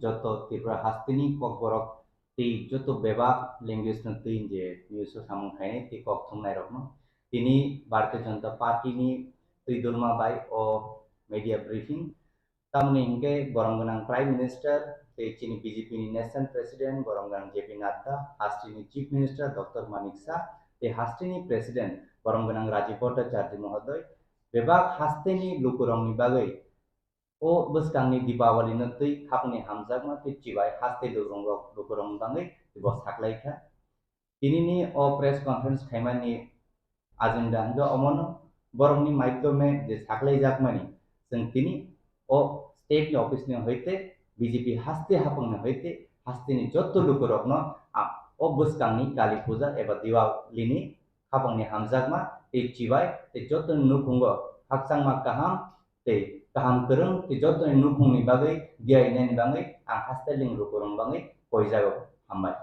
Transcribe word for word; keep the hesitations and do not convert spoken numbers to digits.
joto Tripura hasteni kokborok tei joto bebak language no twi je news o samung khainai tei kok thumnai rokno tini Bharatiya Janata Party ni twi dulma bai o media briefing. Tamoni hinkhe borom gwnang Prime Minister tei chini B J P ni National President borom gwnang J P Nadda, hasteni Chief Minister Doctor Manik Saha tei hasteni President borom gwnang Rajiv Bhattacharjee Mohoday bebak hasteni lukurokni bagwi o bwskangni Deepawali no twi khapni hamjakma tei chibai haste lukurok lukurokni bagwi bo saklaikha. Tinini o press conference khaimani agenda hwnkhe omono borokni maidhyome je saklaijakmani chwng tini o state ni office ni hoite B J P haste haphangni hoite hasteni jotto lukurokno a-, o bwskangni Kali Puja eba Diwali ni khapangni hamjakma tei chibai tei jottoni nukhungo khakchangma kaham tei kaham kwrwng tei jottoni nukhungni bagwi diyainani bagwi ang haste ling lukurokni bagwi koijago. Hambai.